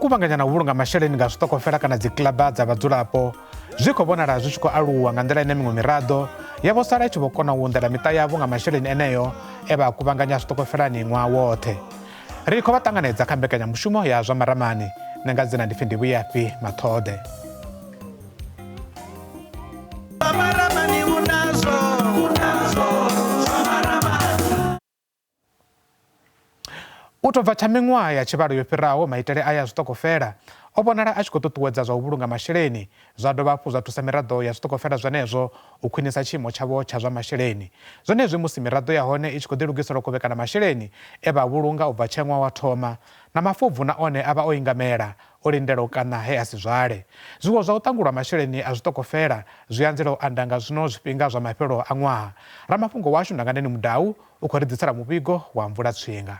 kuvhanganya na u vhulunga masheleni nga zwiṱokofela kana dzikiḽaba dza vhadzulapo zwi khou vhonala zwi tshi khou aluwa nga nḓila ine miṅwe miraḓo ya vho sala i tshi vho kona u unḓela miṱa yavho nga masheleni eneyo e vha a kuvhanganya zwiṱokofelani ṅwaha woṱhe. Ri khou vha ṱanganedza kha mbekanyamushumo ya zwa maramani. Nṋe nga dzina ndi pfi Ndivhuyafhi Maṱhode. U tou bva tsha miṅwaha ya tshivhalo yo fhiraho, maitele aya a zwiṱokofela o vhonala a tshi khou ṱuṱuwedza zwa u vhulunga masheleni, zwa dovha hafhu zwa thusa miraḓo ya zwiṱokofela zwenezwo u khwinisa tshiimo tshavho tsha zwa masheleni. Zwenezwi musi miraḓo ya hone i tshi khou ḓilugisela u kovhekana masheleni e vha a vhulunga u bva tshe ṅwaha wa thoma, na mafobvu na one a vha o ingamela, o lindela u kaṋa he a si zwale. Zwiwo zwa u ṱangulwa masheleni a zwiṱokofela zwi anzela u anda nga zwino zwifhinga zwa mafhelo a ṅwaha. Ramafhungo washu Ndanganeni Mudau u khou ri ḓisela muvhigo wa mvula tswinga.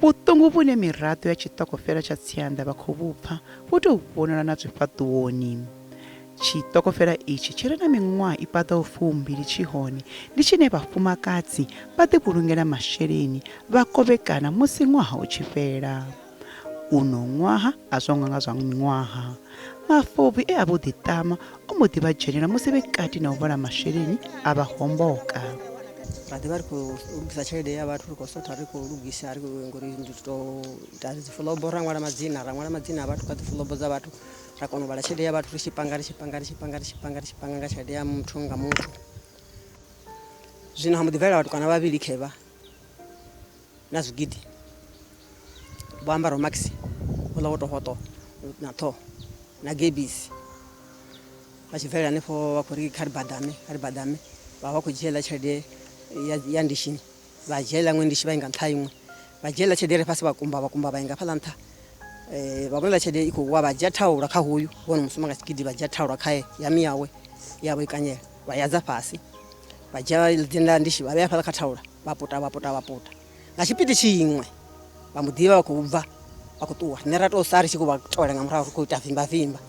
Vhuṱungu vhune miraḓo ya tshiṱokofela tsha Tsianda vha khou vhu pfa vhu tou vhonala na zwifhaṱuwoni. Tshiṱokofela itshi tshi re na miṅwaha i paḓaho fumbili tshi hone ndi tshine vhafumakadzi vha ḓivhulungela masheleni vha kovhekana musi ṅwaha u tshi fhela. Uno ṅwaha a zwo ngo nga zwa miṅwaha. Mafobvu e a vha o ḓiṱama o mbo ḓi vha dzhenela musi vhe kati na u vhala masheleni a vha homboka. Ra ḓi vha ri khou lugisa tshelede ya vhathu ri khou sotha ri khou lugisa ri ngori ndi to ita dzi fulobo ra ṅwala madzina ra ṅwala madzina a vhathu kha dzi fulobo dza vhathu ra kona u vhala tshelede ya vhathu ri tshi panga ri tshi panga ri tshi panga ri tshi panga ri tshi panga nga tshelede ya muthu nga muthu. Zwino ha mbo ḓi bvelela vhatukana vhavhili khevha na zwigidi vho ambaraho maxi houḽa wo tou hoṱo na ṱhoho na gebisi vha tshi bvelela hanefho vha khou ri kha ri badame kha ri badame vha vha khou dzhia heiḽa tshelede ya ndishini vha dzhia heiḽa iṅwe ndishi vha inga nṱha iṅwe vha dzhia heiḽa tshelede ire fhasi vha kumba vha kumba vha inga hafhaḽa nṱha vha vhona heiḽa tshelede i khou wa vha dzhia thaula kha hoyu vho no musuma nga tshigidi vha dzhia thaula khae ya miyawe ya vho i kanyela vha yadza fhasi vha dzhia dziḽa ndishi vha vhea hafhaḽa kha thaula vha puta vha puta vha puta nga tshipidi tshiṅwe vha mbo ḓivha vha khou bva vha khou ṱuwa riṋe ra tou sala ri tshi khou vha tovhela nga murahu ri khou ita vimba vimba.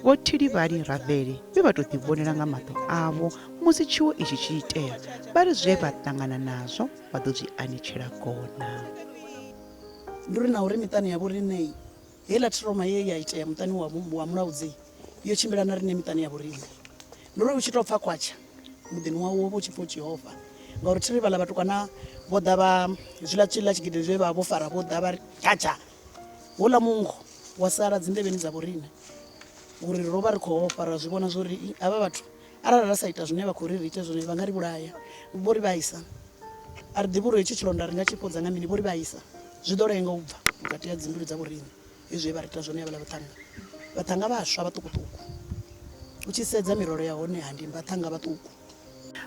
Vho Thilivhali Ravele vhe vha tou ḓivhonela nga maṱo avho musi tshiwo itshi tshi itea vha ri zwe vha ṱangana nazwo vha ḓo zwi anetshela gona. Ndi uri na uri miṱani ya vhoriṋe Heiḽa trauma ye ya itea muṱani wa wa mulaudzi yo tshimbila na riṋe miṱani ya vhoriṋe. Ndi uri u tshi tou pfa khwatsha muḓini wau wo vha u tshi pfa u tshi ofha ngauri thi ri vhaḽa vhatukana vho ḓa vha zwiḽa tshiḽa tshigidi zwe vha vho fara vho ḓa vha ri khatsha houḽa mungo wa sala dzi nḓevheni dza vhoriṋe uri ro vha ri khou ofha ra zwi vhona zwori havha vhathu arali ra sa ita zwine vha khou ri ri ite zwone vha nga ri vhulaya vho ri vhaisa. A ri ḓivhi uri hetshi tshilonda ri nga tshi fhodza nga mini, vho ri vhaisa. Zwi ḓo lenga u bva vhukati ha dzimbilu dza vhoriṋe hezwi zwe vha ri ita zwone havhaḽa vhaṱhannga. Vhaṱhannga vhaswa vhaṱukuṱuku. U tshi sedza mirole ya hone ha ndi vhaṱhannga vhaṱuku.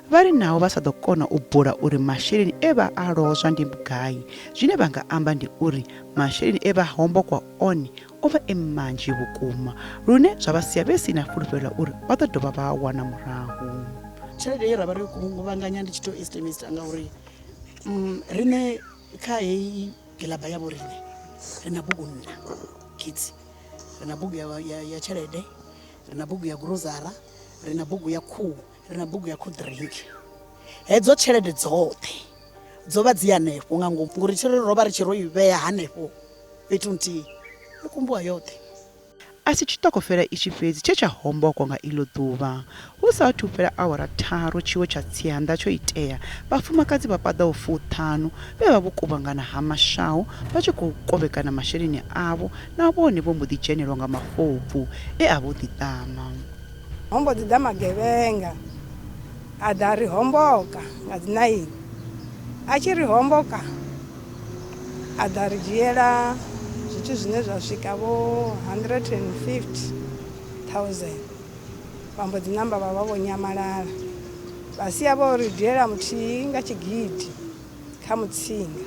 Vha ri naho vha sa ḓo kona u bula uri masheleni e vha a lozwa ndi vhugai, zwine vha nga amba ndi uri masheleni e vha hombokwa one o vha e manzhi vhukuma lune zwa vha sia vhe si na fulufhelo ḽa uri vha ḓo dovha vha a wana murahu. Tshelede ye ra vha ro i kuvhanganya ndi tshi tou estimate ngauri riṋe kha heyi kiḽaba ya vhoriṋe ri na bugu nṋa kids, ri na bugu ya tshelede, ri na bugu ya gurozara, ri na bugu ya khuhu, ri na bugu ya cold drink. Hedzo tshelede dzoṱhe dzo vha dzi hanefho nga ngomu ngori tshelede ro vha ri tshi ro i vhea hanefho fhethu nthihi yo kumbiwa yoṱhe. A si tshiṱokofela itshi fhedzi tshe tsha hombokwa nga iḽo ḓuvha. Hu sa athu fhela awara tharu tshiwo tsha tsianda tsho itea, vhafumakadzi vha paḓaho fuṱhanu vhe vha vho kuvhangana ha Mashau vha tshi khou kovhekana masheleni avho na vhone vho mbo ḓi dzhenelwa nga mafobvu e a vha o ḓiṱama. Ho mbo ḓi ḓa magevhenga a ḓa a ri homboka nga dzi naini. A tshi ri homboka a ḓa ri dzhiela zwithu zwine zwa swika vho 150,000 vha mbo ḓi namba vha vha vho nyamalala. Vha sia vho ri dzhiela muthihi nga tshigidi kha mutsinga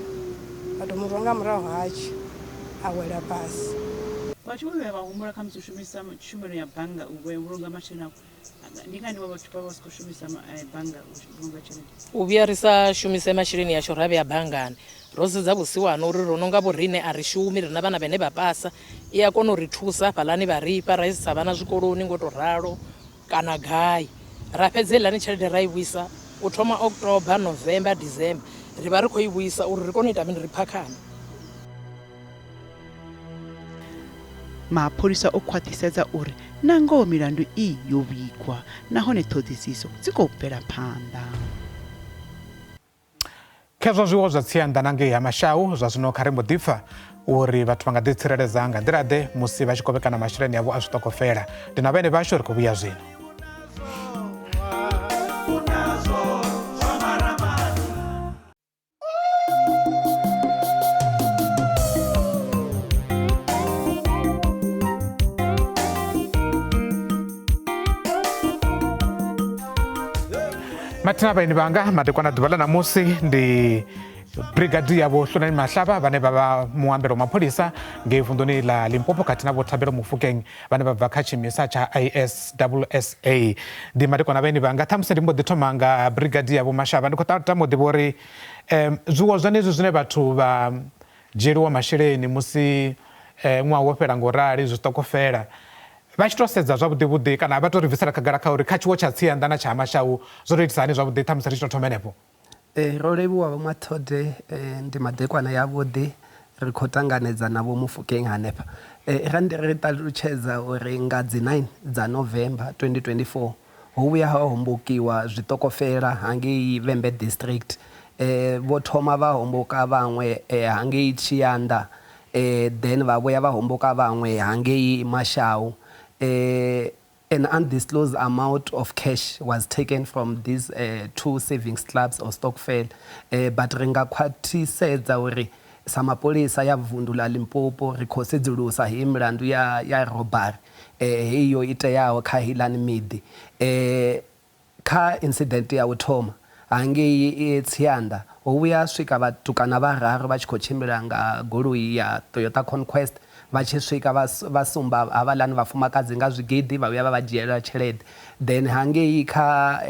vha tou mu rwa nga murahu hatsho a wela fhasi. Vhathu vho vhuya vha humbula khamusi u shumisa tshumelo ya bannga u vhulunga masheleni avho ndi ngani vhathu vha vha si khou shumisa bannga u vhulunga tshelede? U vhuya ri sa shumise masheleni ashu ra vhea banngani ro sedza vhusiwana uri ro no nga vho riṋe a ri shumi ri na vhana vhane vha pasa i a kona u ri thusa hafhaḽani vha ri fha ra isa vhana zwikoloni ngo to ralo. kana gai ra fhedza heiḽani tshelede ra i vhuisa u thoma October, November, December ri vha ri khou i vhuisa uri ri kone u ita mini ri phakhane. Mapholisa o khwaṱhisedza uri na ngoho milandu iyi yo vhigwa nahone ṱhoḓisiso dzi khou bvela phanḓa. Khezwo zwiwo zwa Tsianda na ngei ha Mashau zwa zwino kha ri mbo ḓi pfa uri vhathu vha nga ḓitsireledza nga nḓila-ḓe musi vha tshi kovhekana masheleni avho a zwiṱokofela. Ndi na vhaeni vhashu ri khou vhuya zwino. Mathina vhaeni vhanga madekwana ḓuvha ḽa ṋamusi ndi brigadier vho Hlulani Mahlaba vhane vha vha muambelo wa mapholisa ngei vunḓuni ḽa Limpopo khathihi na vho Thabelo Mofokeng vhane vha bva kha tshiimiswa tsha ISSA. Ndi madekwana vhaeni vhanga, ṱhamusi ndi mbo ḓi thoma nga brigadier vho Mashaba. Ndi khou tama u ḓivha uri zwiwo zwenezwi zwine vhathu vha dzhieliwa masheleni musi ṅwaha wo fhela ngo rali zwiṱokofela vha tshi tou sedza zwavhuḓi vhuḓi kana vha tou ri bvisela khagala kha uri kha tshiwo tsha Tsianda na tsha Mashau zwo tou itisa hani zwavhuḓi, ṱhamusi ri tshi tou thoma henefho. Ro livhuwa Vho Mathode, ndi madekwana ya vhuḓi ri khou tanganedza na Vho Mofokeng hanefha. Ra ndi ri ṱalutshedza uri nga dzi 9 dza November 2024 ho vhuya ha hombokiwa zwiṱokofela hangei Vhembe District. Vho thoma vha homboka vhaṅwe hangei Tshianda then vha vhuya vha homboka vhaṅwe hangei Mashau. An undisclosed amount of cash was taken from these two savings clubs or stokvel, but ri nga khwaṱhisedza uri sa mapholisa ya vundu ḽa Limpopo ri khou sedzulusa heyi milandu ya ya robbery heyi yo iteaho kha heiḽani miḓi. Kha incident ya u thoma hangei Tsianda, ho vhuya ha swika vhatukana vhararu vha tshi khou tshimbila nga goloi ya Toyota Conquest. Vha tshi swika vha sumba havhaḽani vhafumakadzi nga zwigidi vha vhuya vha vha dzhiela tshelede. Then hangei kha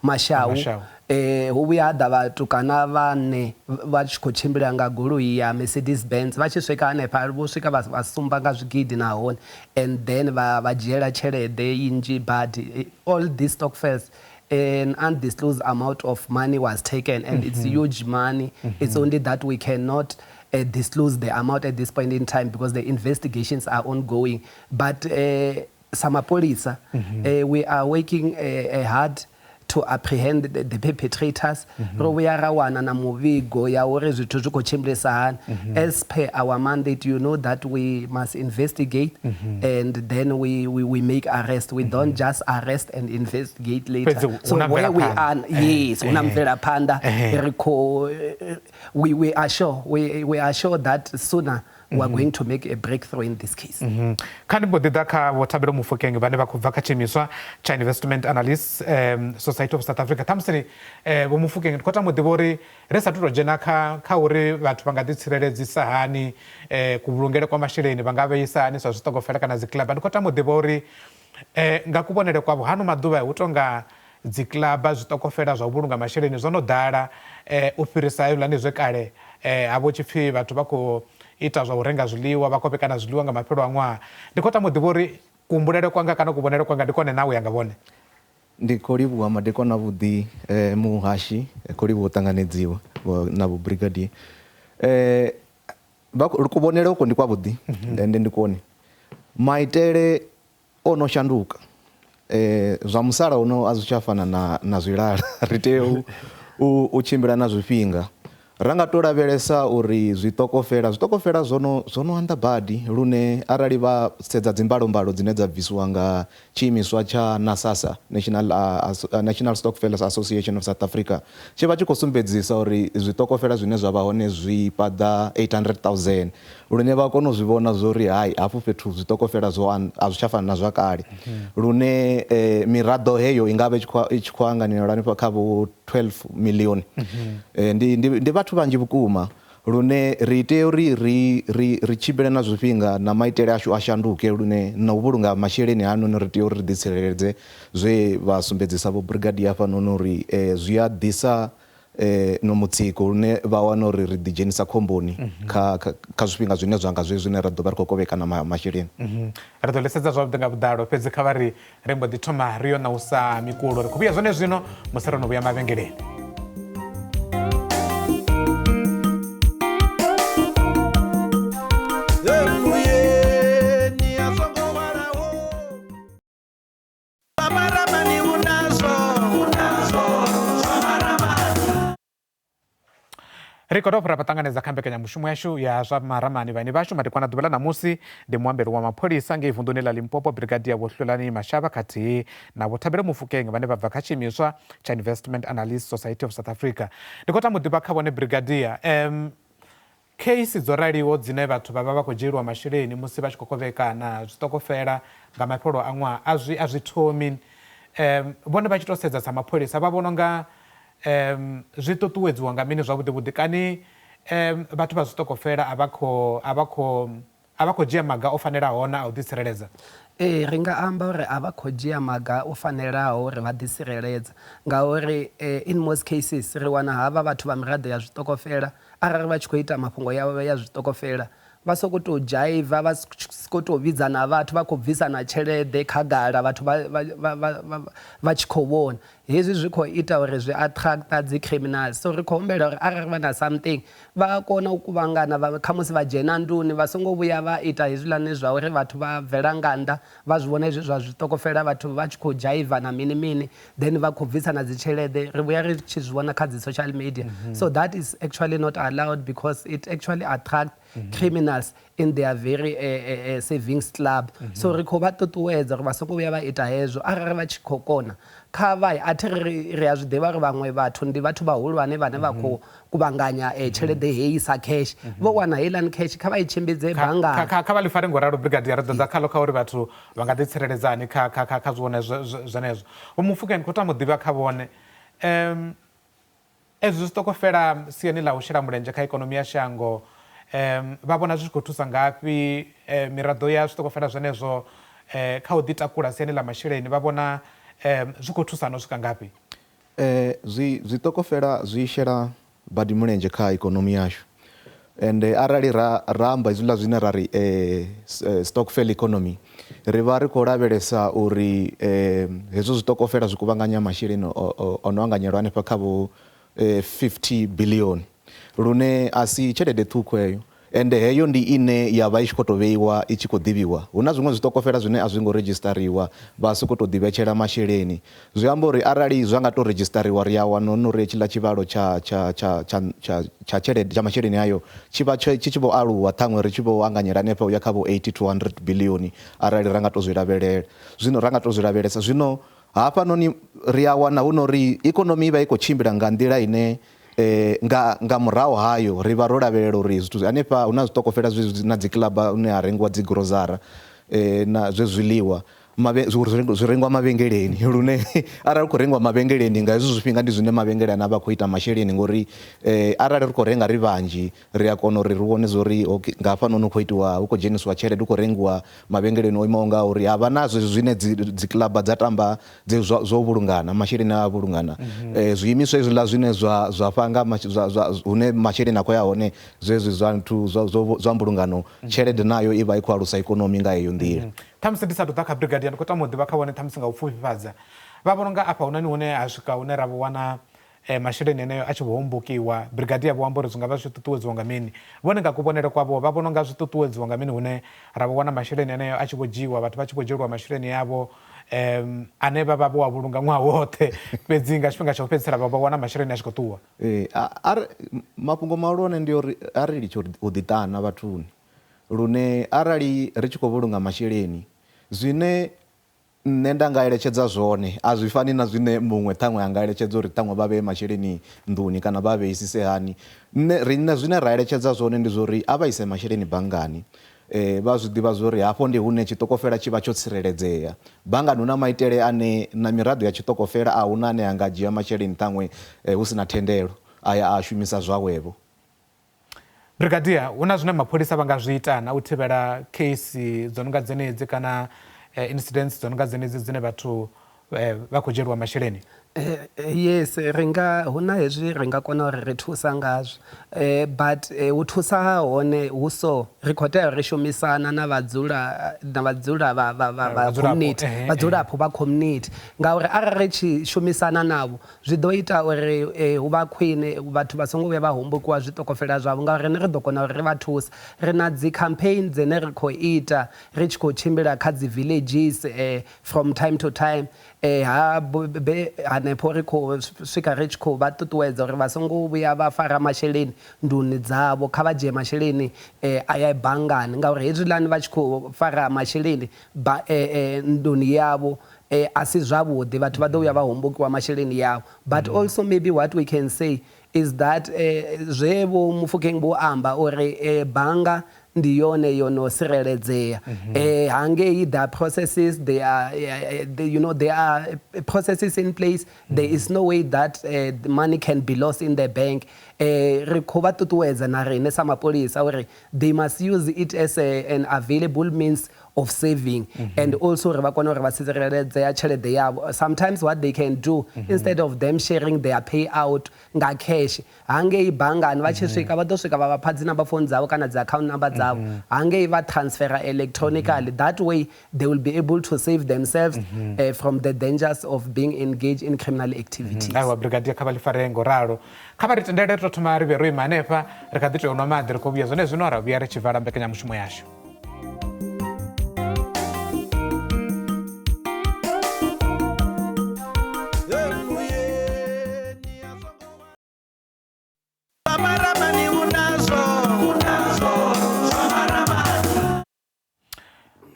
Mashau ho vhuya ha ḓa vhatukana vhaṋe vha tshi khou tshimbila nga goloi ya Mercedes Benz. Vha tshi swika hanefha vho swika vha sumba nga zwigidi nahone and then vha vha dzhiela tshelede nnzhi badi. All these stokvels, an undisclosed amount of money was taken and it's huge money. It's only that we cannot disclose the amount at this point in time because the investigations are ongoing. But sa mapholisa, we are working hard to apprehend the perpetrators. Ro vhuya ra wana na muvhigo ya uri zwithu zwi khou tshimbilisa hani. As per our mandate, you know that we must investigate and then we make arrest. We don't just arrest and investigate later. Fhedzi hu So na where we mvelaphanḓa. are, yes, hu na mvelaphanḓa. Ri khou, we are sure, we are sure that sooner we are going to make a breakthrough in this case. Kha ndi mbo ḓi ḓa kha Vho Thabelo Mofokeng vhane vha khou bva kha tshiimiswa tsha Investment Analysts Society of South Africa. Ṱhamusi Vho Mofokeng ndi khou tama u ḓivha uri ri sathu tou dzhena kha kha uri vhathu vha nga ḓi tsireledzisa hani kuvhulungele kwa masheleni vha nga vheisa hani sa zwiṱokofela kana dzi club. Ndi khou tama u ḓivha uri nga kuvhonele kwavho hano maḓuvha hu tonga dzi club zwiṱokofela zwa u vhulunga masheleni zwo no ḓala u fhirisa hezwiḽani zwe kale ha vho tshi pfhi vhathu vha khou ita zwa u renga zwiḽiwa vha kovhekana zwiḽiwa nga mafhelo a ṅwaha. Ndi khou tama u ḓivha uri kuhumbulele kwanga kana kuvhonele kwanga ndi kone na u ya nga vhone. Ndi khou livhuwa madekwana avhuḓi muhashi, khou livhuwa u ṱanganedziwa na vho brigadier. Kuvhonele uko ndi kwavhuḓi ende ndi kwone. Maitele o no shanduka, zwa musalauno a zwi tsha fana na zwilala. Ri tea u tshimbila na zwifhinga. Ra nga to lavhelesa uri zwiṱokofela, zwiṱokofela zwo no anḓa badi lune arali vha sedza dzimbalombalo dzine dza bvisiwa nga tshiimiswa tsha NASASA, National Stokvels Association of South Africa, tshi vha tshi khou sumbedzisa uri zwiṱokofela zwine zwa vha hone zwi paḓa 800,000 lune vha kona u zwi vhona zwo ri hai hafhu fhethu zwiṱokofela zwo a zwi tsha fana na zwa kale. Lune miraḓo heyo i nga vha i tshi khou anganelwa hanefha kha vho 12 million. Ndi vhathu vhanzhi vhukuma lune ri tea uri ri tshimbile na zwifhinga na maitele ashu a shanduke lune na u vhulunga masheleni hanoni ri tea uri ri ḓi tsireledze zwe vha sumbedzisa vho brigadier hafhanoni uri zwi a ḓisa no mutsiko lune vha wana uri ri ḓi dzhenisa khomboni kha kha zwifhinga zwine zwa nga zwezwi zwine ra ḓo vha ri khou kovhekana masheleni. Ri ḓo ḽi sedza zwavhuḓi nga vhuḓalo, fhedzi kha vha ri ri mbo ḓi thoma ri yo ṋausa mikulo. Ri khou vhuya zwone zwino musi ro no vhuya mavhengeleni. Ndi khou dovha ra vha ṱanganedza kha mbekanyamushumo yashu ya zwa maramani. Vhaeni vhashu madekwana ḓuvha ḽa ṋamusi ndi muambeli wa mapholisa ngei vunḓuni ḽa Limpopo Brigadier Vho Hlulani Mashaba khathihi na Vho Thabelo Mofokeng vhane vha bva kha tshiimiswa tsha Investment Analyst Society of South Africa. Ndi khou tama u ḓivha kha vhone Brigadier, um, Kheisi dzo raliho dzine vhathu vha vha vha khou dzhieliwa masheleni musi vha tshi khou kovhekana zwiṱokofela nga mafhelo a ṅwaha a zwi a zwi thomi. Vhone vha tshi tou sedza sa mapholisa vha vhona u nga zwi ṱuṱuwedziwa nga mini zwavhuḓi vhuḓi kani vhathu vha zwiṱokofela a vha khou a vha khou a vha khou dzhia maga o fanelaho na a u ḓitsireledza? Ee, ri nga amba uri a vha khou dzhia maga o fanelaho uri vha ḓitsireledza ngauri in most cases ri wana havha vhathu vha miraḓo ya zwiṱokofela Arali vha tshi khou ita mafhungo yavho ya zwiṱokofela, vha sokou tou dzhaiva, vha sokou tou vhidza na vhathu, vha khou bvisa na tshelede khagala vhathu vha tshi khou vhona. Hezwi zwi khou ita uri zwi attractor dzi criminals. So ri khou humbela uri arali vha na something vha a kona u kuvhangana vha khamusi vha dzhena nḓuni vha songo vhuya vha ita hezwiḽani zwa uri vhathu vha bvela nga nnḓa vha zwi vhona hezwi zwa zwiṱokofela vhathu vha tshi khou dzhaiva na mini mini then vha khou bvisa na dzi tshelede ri vhuya ri tshi zwi vhona kha dzi social media mm -hmm. so that is actually not allowed because it actually attract mm -hmm. criminals in their very uh, uh, savings club mm -hmm. so ri khou vha ṱuṱuwedza uri vha songo vhuya vha ita hezwo arali vha tshi khou kona kha vha a thi ri ri a zwi ḓivha uri vhaṅwe vhathu ndi vhathu vhahulwane vhane vha khou kuvhanganya eh, tshelede heyi sa cash vho wana heiḽani cash kha vha i tshimbidze banngani kha vha ḽi fare ngo ralo brigadier ri ḓo ḓa khaḽo kha uri vhathu vha nga ḓitsireledza hani kha kha kha kha zwone zwenezwo. Vho Mofokeng ndi khou tama u ḓivha kha vhone um ezwi zwiṱokofela siani ḽa u shela mulenzhe kha ikonomi ya shango um vha vhona zwi tshi khou thusa ngafhi um miraḓo ya zwiṱokofela zwenezwo um kha u ḓitakula siani ḽa masheleni vha vhona um zwi khou thusa na u swika ngafhi? Zwi zwiṱokofela zwi shela badi mulenzhe kha ikonomi yashu ende arali ra ra amba hezwiḽa zwine ra ri stokvel economy ri vha ri khou lavhelesa uri hezwo zwiṱokofela zwi kuvhanganya masheleni o no anganyelwa hanefha kha vho 50 billion lune a si tshelede ṱhukhu heyo. Ende heyo ndi ine ya vha i tshi khou tou vheiwa i tshi khou ḓivhiwa. Hu na zwiṅwe zwiṱokofela zwine a zwi ngo redzhisiṱariwa, vha sokou tou ḓivhetshela masheleni. Zwi amba uri arali zwa nga tou redzhisiṱariwa ri a wana uri hetshiḽa tshivhalo tsha tsha tsha tsha tsha tsha tshelede tsha masheleni ayo tshi vha tshi tshi vho aluwa ṱhaṅwe ri tshi vho anganyela hanefha u ya kha vho 80 to 100 biḽioni arali ra nga tou zwi lavhelela. Zwino ra nga tou zwi lavhelesa. Zwino hafhanoni ri a wana hu no uri ikonomi i vha i khou tshimbila nga nḓila ine Nga nga murahu hayo ri vha ro lavhelela uri zwithu hanefha hu na zwiṱokofela zwezwi na dzi kiḽaba hune ha rengiwa dzi gurozara na zwe zwiḽiwa mavhe zwi rengiwa mavhengeleni lune arali hu khou rengiwa mavhengeleni nga hezwi zwifhinga ndi zwine mavhengele ane a vha khou ita masheleni ngori arali ri khou renga ri vhanzhi ri a kona uri ri vhone zwori nga hafhanoni hu khou itiwa hu khou dzhenisiwa tshelede hu khou rengiwa mavhengeleni o imaho nga uri ha vha na zwezwi zwine dzi dzi kiḽaba dza tamba dze zwa zwo vhulungana masheleni a vhulungana mm -hmm. zwiimiswa hezwiḽa zwine zwa zwa fha nga zwa, zwa, hune masheleni a khou ya hone zwezwi zwa nthu zwa, zwa, zwa mbulungano mm -hmm. tshelede nayo i vha i khou alusa ikonomi nga heyo nḓila mm -hmm. Ṱhamusi ndi sa tou ḓa kha brigadier ndi khou tama u ḓivha kha vhone ṱhamusi nga u pfufhifhadza vha vhona unga afha hunani hune ha swika hune ra vho wana eh, masheleni eneyo a tshi vho hombokiwa. Brigadier vho amba uri zwi nga vha zwi tshi ṱuṱuwedziwa nga mini. Vhone nga kuvhonele kwavho vha vhona u nga zwi ṱuṱuwedziwa nga mini hune ra vho wana masheleni eneyo a tshi vho dzhiiwa, vhathu vha tshi vho dzhielwa masheleni avho um ane vha vha vho a vhulunga ṅwaha woṱhe, fhedzi nga tshifhinga tsha u fhedzisela vha vho wana masheleni a tshi khou ṱuwa. Ee, a ri mafhungo mahulwane ndi uri a ri litshe u ḓiṱana vhathuni lune arali ri tshi khou vhulunga masheleni zwine Nṋe nda nga eletshedza zwone a zwi fani na zwine muṅwe ṱhaṅwe a nga eletshedza uri ṱhaṅwe vha vhee masheleni nḓuni kana vha a vheisise hani. Nṋe riṋe zwine ra eletshedza zwone ndi zwa uri a vha ise masheleni banngani, vha zwi ḓivha zwa uri hafho ndi hune tshiṱokofela tshi vha tsho tsireledzea. Banngani hu na maitele ane na miraḓo ya tshiṱokofela a hu na ane a nga dzhia masheleni ṱhaṅwe hu si na thendelo a ya a a shumisa zwawevho. Brigadier, hu na zwine mapholisa vha nga zwi ita na u thivhela case dzo no nga dzenedzi kana incidents dzo no nga dzenedzi dzine vhathu vha khou dzhieliwa masheleni? Yes, ri nga hu na hezwi ri nga kona uri ri thusa ngazwo but u thusa ha hone hu so ri khou tea uri shumisana na vhadzula na vhadzula vha vha vha community vhadzulapo vha community ngauri arali ri tshi shumisana navho Zwi ḓo ita uri hu vha khwine vhathu vha songo vhuya vha hombokiwa zwiṱokofela zwavho ngauri riṋe ri ḓo kona uri ri vha thuse. Ri na dzi campaign dzine ri khou ita ri tshi khou tshimbila kha dzi villages from time to time ha hanefho ri khou swika ri tshi khou vha ṱuṱuwedza uri vha songo vhuya vha fara masheleni nḓuni dzavho, kha vha dzhie masheleni a ye banngani ngauri hezwiḽani vha tshi khou fara masheleni ba, nḓuni yavho a si zwavhuḓi, vhathu vha ḓo vhuya vha hombokiwa masheleni yavho. But also maybe what we can say is that zwe Vho Mofokeng vho amba uri bannga ndi yone yo no tsireledzea. Hangei there are processes, they are, they, you know, there are processes in place. There is no way that the money can be lost in the bank. Ri khou vha ṱuṱuwedza na riṋe sa mapholisa uri they must use it as an available means of saving and also uri vha kone uri vha tsireledzea tshelede yavho. Sometimes what they can do, instead of them sharing their payout nga cash hangei banngani, vha tshi swika vha ḓo swika vha vha pha dzi number phone dzavho kana dzi account number dzavho, hangei vha transfera electronically. That way they will be able to save themselves from the dangers of being engaged in criminal activities. Aiwa, Brigadier, kha vha ḽi fare ngo ralo. Kha vha ri tendele ri to thoma ri vhe ro ima hanefha, ri kha ḓi tea u nwa maḓi, ri khou vhuya zwone zwino ra vhuya ri tshi vala mbekanyamushumo yashu.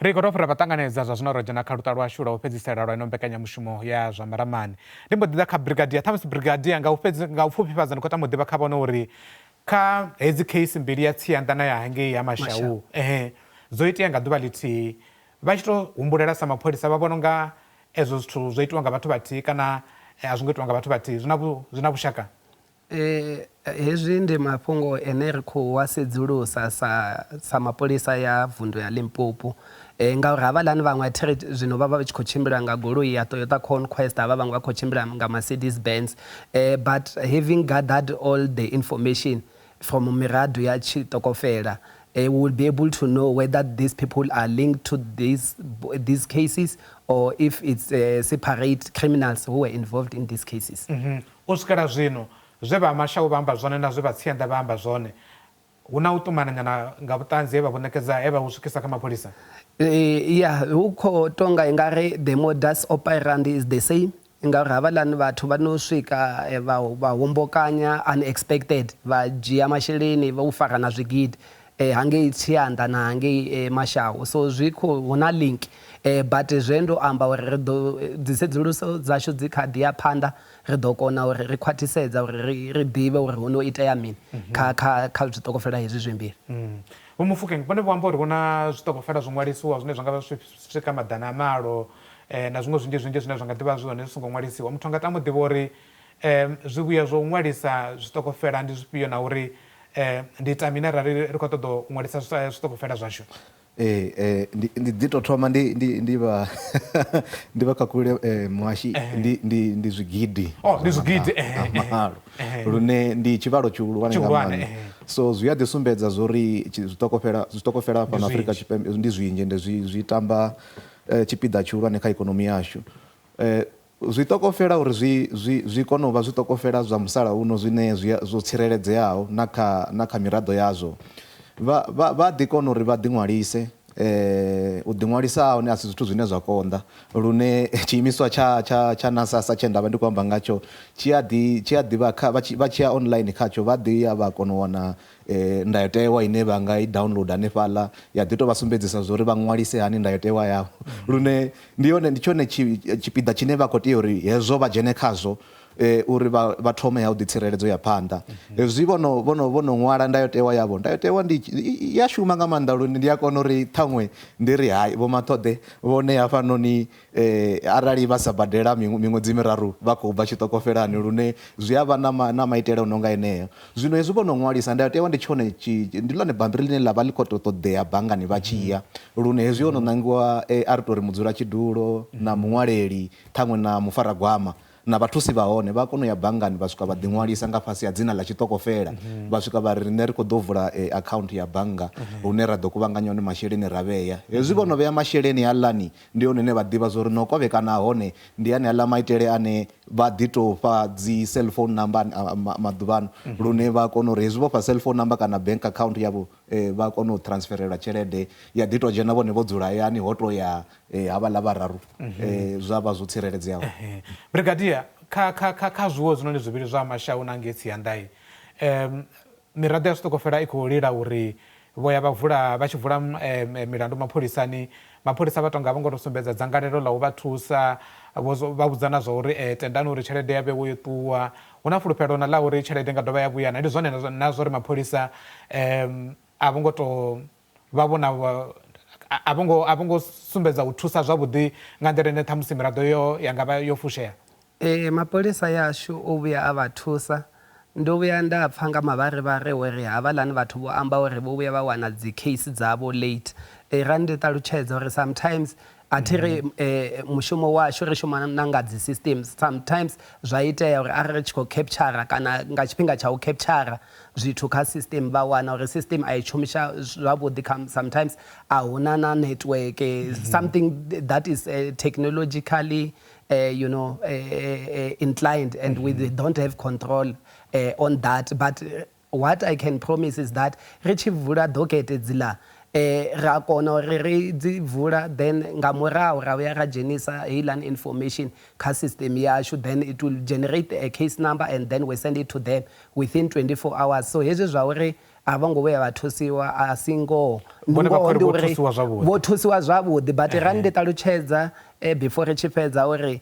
Ri khou tou fhira vhaṱanganedza zwa zwino ro dzhena kha luṱa lwashu lwa u fhedzisela lwa ino mbekanyamushumo ya zwa maramani. Ndi mbo ḓi ḓa kha Brigadier, ṱhamusi Brigadier nga u fhedzi nga u pfufhifhadza ndi khou tama u ḓivha kha vhone uri kha hedzi case mbili ya Tsianda na ya hangei ya Mashau, ehe, dzo itea nga ḓuvha ḽithihi, vha tshi tou humbulela sa mapholisa vha vhona unga ezwo zwithu zwo itiwa nga vhathu vhathihi kana a zwo ngo itiwa nga vhathu vhathihi, zwi na vhushaka? Hezwi ndi mafhungo ane ri khou a sedzulusa sa mapholisa ya vundu ya Limpopo, ngauri havhaḽani vhaṅwe a thi ri zwino vha vha vha tshi khou tshimbila nga goloi ya Toyota Conquest, havha vhaṅwe vha khou tshimbila nga Mercedes Benz, but having gathered all the information from miraḓo ya tshiṱokofela, we will be able to know whether these people are linked to these cases or if it's separate criminals who were involved in these cases. U swikela zwino zwe vha Mashau vha amba zwone na zwe vha Tsianda vha amba zwone, hu na u ṱumana nyana nga vhuṱanzi he vha vhu ṋekedza, he vha vhu swikisa kha mapholisa? Ya, hu khou tonga i nga ri the modus operandi is the same, ngauri havhaḽani vhathu vha no swika vha hombokanya unexpected, vha dzhia masheleni vha u fara na zwigidi hangei Tsianda na hangei Mashau. So zwi khou hu na link, but zwe ndo amba uri ri ḓo dzi sedzuluso dzashu dzi kha ḓi ya phanḓa, ri ḓo kona uri ri khwaṱhisedza uri ri ḓivhe uri hu no itea mini kha kha kha zwiṱokofela hezwi zwimbili. Vho Mofokeng vhone vho amba uri hu na zwiṱokofela zwo ṅwalisiwa zwine zwa nga vha zwi swika 800 na zwiṅwe zwinzhi zwinzhi zwine zwa nga ḓivha zwi hone zwi songo ṅwalisiwa. Muthu anga tama u ḓivha uri zwivhuya zwa u ṅwalisa zwiṱokofela ndi zwifhio na uri ndi ita mini arali ri khou ṱoḓa u ṅwalisa zwiṱokofela zwashu? Ee, ndi ndi ḓi to thoma ndi ndi ndi vha ndi vha khakhulule muhashi, ndi ndi ndi zwigidi. Oh, ndi zwigidi, malo lune ndi tshivhalo tshihulwane nga maanḓa. So zwi a ḓi sumbedza zwori zwiṱokofela zwiṱokofela fhano Afrika Tshipembe ndi zwinzhi ende zwi zwi tamba tshipiḓa tshihulwane kha ikonomi yashu. Zwiṱokofela uri zwi zwi zwi kone u vha zwiṱokofela zwa musalauno zwine zwi zwo tsireledzeaho na kha na kha miraḓo yazwo, vha vha vha ḓi kona uri vha ḓiṅwalise. U ḓiṅwalisa ha hone a si zwithu zwine zwa konḓa lune tshiimiswa tsha tsha tsha NASASA tshe nda vha ndi khou amba ngatsho tshi a ḓi tshi a ḓivha kha vha tshi ya online khatsho vha ḓi ya vha kona u wana ndayotewa ine vha nga i download hanefhaḽa ya ḓi tou vha sumbedzisa zwa uri vha ṅwalise hani ndayotewa yavho. Lune ndi yone ndi tshone tshipiḓa tshine vha khou tea uri hezwo vha dzhene khazwo uri vha thome ha u ḓitsireledza ya phanḓa. Hezwi vhono vhono vhono ṅwala ndayotewa yavho, ndayotewa ndi ya shuma nga maanḓa lune ndi a kona uri ṱhaṅwe ndi ri hai Vho Maṱhoḓe vhone hafhanoni arali vha sa badela miṅwedzi miraru vha khou bva tshiṱokofelani, lune zwi a vha na maitele o no nga eneo. Zwino hezwi vho no ṅwalisa ndayotewa ndi tshone ndi ḽone bammbiri ḽine ḽa vha ḽi khou tou ṱoḓea banngani vha tshi ya, lune hezwi ho no ṋangiwa a ri tou ri mudzulatshidulo na muṅwaleli ṱhaṅwe na mufaragwama na vhathusi vha hone vha kona u ya banngani vha swika vha ḓiṅwalisa nga fhasi ha dzina ḽa tshiṱokofela, vha swika vha ri riṋe ri khou ḓo vula akhaunthu ya bannga hune ra ḓo kuvhanganya hone masheleni ra vhea. Hezwi vho no vhea masheleni haaḽani ndi hone hune vha ḓivha zwa uri no kovhekana hone ndi aneaḽa maitele ane vha ḓi tou fha dzi cell phone number maḓuvhano lune vha kona uri hezwi vho fha cell phone number kana bank account yavho vha kona u transferelwa tshelede ya ḓi tou dzhena vhone vho dzula hayani ho to ya havhaḽa vhararu zwa vha zwo tsireledzeaho. Brigadier, kha kha kha kha zwiwo hezwinoni zwivhili zwa Mashau na ngei Tsianḓai, miraḓo ya zwiṱokofela i khou lila uri vho ya vha vula vha tshi vula milandu mapholisani, mapholisa vha tonga a vho ngo tou sumbedza dzangalelo ḽa u vha thusa, vho vha vhudza na zwa uri tendani uri tshelede ya vhewe yo ṱuwa. Hu na fulufhelo na ḽa uri tshelede i nga dovha ya vhuya na? Ndi zwone na zwa uri mapholisa a vho ngo tou vha vho na a vho ngo a vho ngo sumbedza u thusa zwavhuḓi nga nḓila ine ṱhamusi miraḓo yo ya nga vha yo fushea? Ee, mapholisa yashu o vhuya a vha thusa. Ndo vhuya nda pfa nga mavharivhari uri havhaḽani vhathu vho amba uri vho vhuya vha wana dzi case dzavho late. Ra ndi ṱalutshedza uri sometimes a thi ri mushumo washu ri shuma na nga dzi systems, sometimes zwa itea uri arali ri tshi khou capture kana nga tshifhinga tsha u capture zwithu kha system vha wana uri system a i shumisha zwavhuḓi kha sometimes a huna na network something that is technologically you know inclined and we don't have control on that. But what I can promise is that ri tshi vula dokete dziḽa ra kona uri ri dzi vula, then nga murahu ra vhuya ra dzhenisa heiḽani information kha system yashu, then it will generate a case number and then we send it to them within 24 hours. So hezwi zwa uri a vho ngo vhuya vha thusiwa a si ngoho. Vhone vha Ngoho khou ri ndi vho uri thusiwa zwavhuḓi. Vho thusiwa zwavhuḓi, but ra ndi ṱalutshedza before ri tshi fhedza uri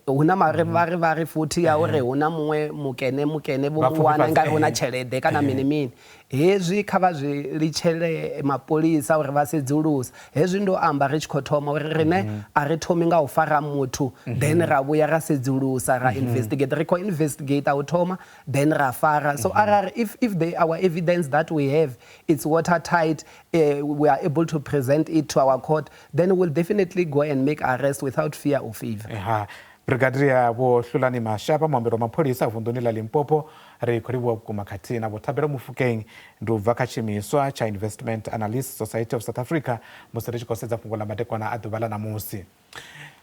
hu na mavharivhari futhi ya uri hu na muṅwe mukene mukene vho mu wana nga hu na tshelede kana mini mini. Hezwi kha vha zwi litshele mapholisa uri vha sedzuluse. Hezwi ndo amba ri tshi khou thoma uri riṋe a ri thomi nga u fara muthu then ra vhuya ra sedzulusa ra investigate. Ri khou investigate u thoma then ra fara. So arali if they, our evidence that we have it's watertight, we are able to present it to our court, then we'll definitely go and make arrest without fear or favor. Ha Brigadier Vho Hlulani Mashaba, muambeli wa mapholisa vunḓuni ḽa Limpopo, ri khou livhuwa vhukuma khathihi na Vho Thabelo Mofokeng ndi u bva kha tshiimiswa tsha Investment Analyst Society of South Africa musi ri tshi khou sedza fhungo ḽa madekwana a ḓuvha ḽa ṋamusi.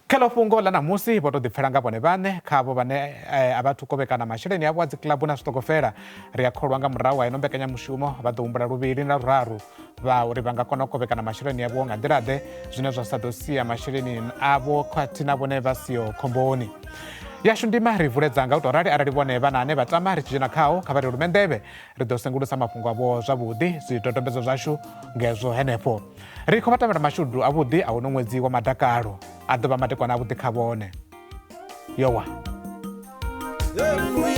Kha ḽo fhungo ḽa ṋamusi vho tou ḓipfela nga vhone vhaṋe kha avho vhane a vhathu kovhekana masheleni avho a dzikilabu na zwiṱokofela. Ri a kholwa nga murahu ha ino mbekanyamushumo vha ḓo humbula luvhili na luraru vha uri vha nga kona u kovhekana masheleni avho nga nḓila-ḓe zwine zwa sa ḓo sia masheleni avho khathihi na vhone vha siho khomboni. Yashu ndima ri vuledza nga u tou rali arali vhone vha na ane vha tama ri tshi dzhena khao kha vha ri lume nḓevhe ri ḓo sengulusa mafhungo avho zwavhuḓi zwidodombedzo zwashu ngezwo henefho. Ri khou vha tamela mashudu avhuḓi a uno ṅwedzi wa madakalo a ḓo vha madekwana avhuḓi kha vhone. Yowa. Hey.